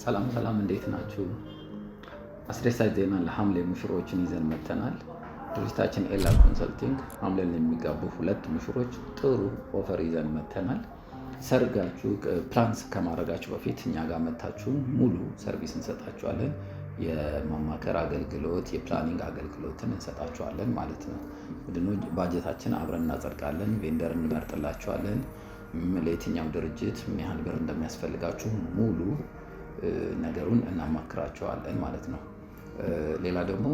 ሰላም ሰላም፣ እንዴት ናችሁ? አስደሳች ዜና ለሐምሌ ሙሽሮችን ይዘን መጥተናል። ድርጅታችን ኤላ ኮንሰልቲንግ ሐምሌን የሚጋቡ ሁለት ሙሽሮች ጥሩ offer ይዘን መጥተናል። ሰርጋችሁ plans ከማድረጋችሁ በፊት እኛ ጋር መጥታችሁ ሙሉ service እንሰጣችኋለን። የማማከር አገልግሎት፣ የ planning አገልግሎትን እንሰጣችኋለን ማለት ነው። ምንድነው ባጀታችን አብረን እናጸድቃለን፣ vendor እንመርጥላችኋለን። ለየትኛው ድርጅት ምን ያህል ብር እንደሚያስፈልጋችሁ ሙሉ ነገሩን እናማክራችኋለን ማለት ነው። ሌላ ደግሞ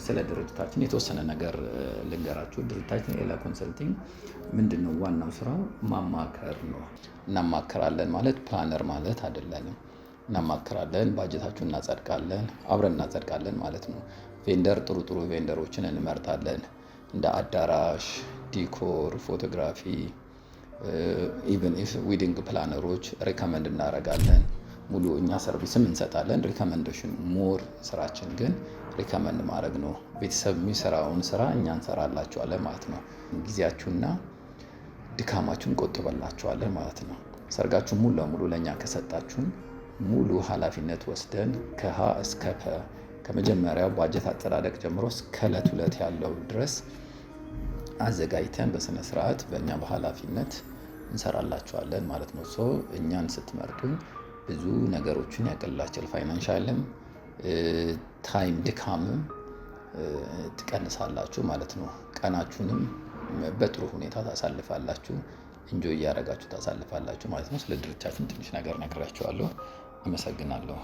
ስለ ድርጅታችን የተወሰነ ነገር ልንገራችሁ። ድርጅታችን ኤላ ኮንሰልቲንግ ምንድነው ዋናው ስራው ማማከር ነው። እናማክራለን ማለት planner ማለት አይደለንም። እናማክራለን፣ ባጀታችሁን እናጸድቃለን፣ አብረን እናጸድቃለን ማለት ነው። Vendor፣ ጥሩ ጥሩ vendor ኦችን እንመርጣለን። እንደ አዳራሽ፣ decor፣ photography፣ even if wedding planner ኦች recommend እናደርጋለን። ሙሉ እኛ service ም እንሰጣለን። Recommendation more ስራችን ግን recommend ማድረግ ነው። ቤተሰብ የሚሰራውን ስራ እኛ እንሰራላችኋለን ማለት ነው። ጊዜያችሁና ድካማችሁን ቆጥበላችኋለን ማለት ነው። ሰርጋችሁን ሙሉ ለሙሉ ለእኛ ከሰጣችሁን ሙሉ ኃላፊነት ወስደን ከሀ እስከ ፐ ከመጀመሪያው ባጀት አጸዳደቅ ጀምሮ እስከ ዕለት ዕለት ያለው ድረስ አዘጋጅተን በስነ ስርዓት በእኛ በኃላፊነት እንሰራላችኋለን ማለት ነው። So እኛን ስትመርጡን ብዙ ነገሮችን ያቀልላችኋል። Financial ም time ድካምም ትቀንሳላችሁ ማለት ነው። ቀናችሁንም በጥሩ ሁኔታ ታሳልፋላችሁ። Enjoy እያደረጋችሁ ታሳልፋላችሁ ማለት ነው። ስለ ድርጅታችን ትንሽ ነገር ነግሬያችኋለሁ። አመሰግናለሁ።